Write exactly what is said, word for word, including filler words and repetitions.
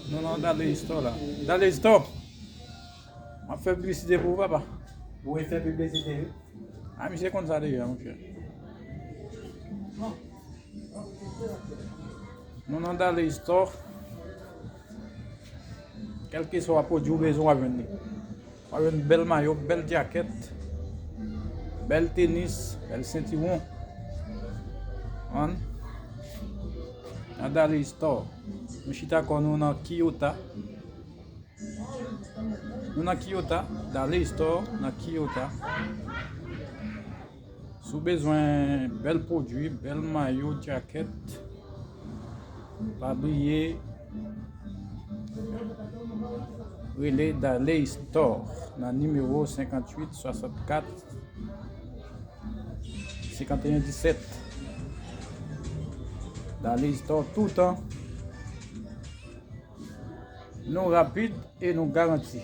Nou nan Dale Store la. Dale Store! M ap fè piblisite pou ou, papa. Ou fè piblisite, wi. A, misye konn sa deja, monchè. Nou nan Dale Store. Kèlkeswa pwodui ou bezwen, w ap jwenn li. W ap jwenn bèl mayo, bèl djakèt, bèl tenis, bèl sentiwon. An? Nan Dale Store. Nou chita kò nou nan Kiyota. Nou nan Kiyota, Dale Store nan Kiyota. Si w bezwen bèl pwodui, bèl mayo, djakèt, pa bliye rele Dale Store nan nimewo senkanntuit swasannkat senkanteyen disèt. Dale Store toutan. Nou rapid e nou garanti.